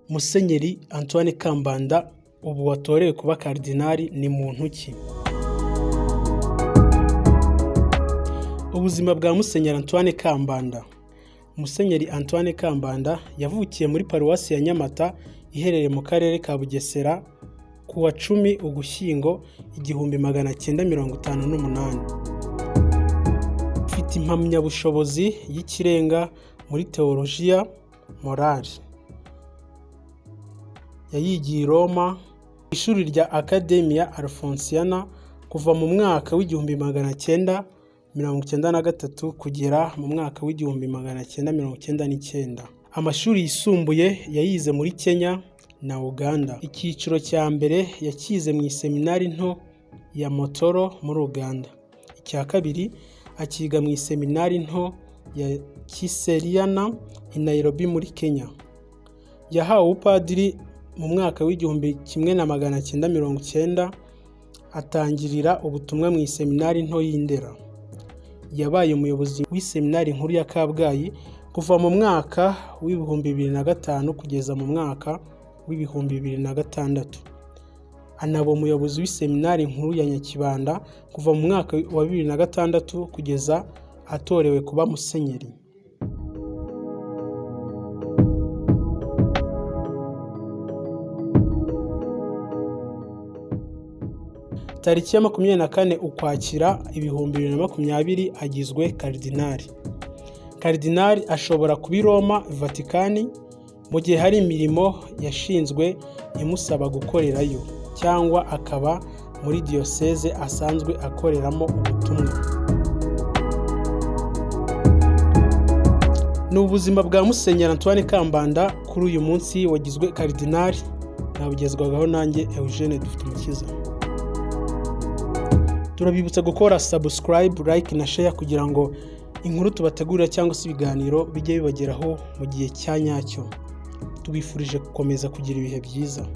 Musenyeri Antoine Kambanda ubu watorewe kuba Karidinali ni muntu ki? Ubuzima bwa Musenyeri Antoine Kambanda. Musenyeri Antoine Kambanda yavukiye muri Paruwasi ya Nyamata iherereye mu karere ka Bugesera ku wa 10 Ugushyingo 1958. Afite impamyabushobozi y'ikirenga muri Tewolojiya Morali. Yayigiye i Roma, ishuri rya Accademia Alfonsiana kuva mu mwaka w'1993 kugera mu mwaka w'1999. Amashuri yisumbuye yayize muri Kenya na Uganda. Icyiciro cya mbere yakize mu iseminari nto ya Motoro muri Uganda. Icya kabiri akiga mu iseminari nto ya Kiseriana i Nairobi muri Kenya. Yahawe ubupadiri mu mwaka w'1990, atangirira ubutumwa mu iseminari nto y'i Ndera. Yabaye umuyobozi w'iseminari nkuru ya Kabgayi kuva mu mwaka w'2005 kugeza mu mwaka w'2006. Anaba umuyobozi w'iseminari nkuru ya Nyakibanda kuva mu mwaka wa 2006 kugeza atorewe kuba musenyeri. Tariki ya 24 Ukwakira 2020 agizwe Karidinali. Karidinali ashobora kuba i Roma, Vatikani, mu gihe hari imirimo yashinzwe imusaba gukorerayo, cyangwa akaba muri diyoseze asanzwe akoreramo ubutumwa. Ni ubuzima bwa Musenyeri Antoine Kambanda kuri uyu munsi wagizwe Karidinali, nabugezwagaho nanjye Eugene Dufitumukiza. Turabibutsa gukora subscribe, like na share kugira ngo inkuru tubategurira cyangwa se ibiganiro bijye bibageraho mu gihe cya nyacyo. Tubifurije gukomeza kugira ibihe byiza.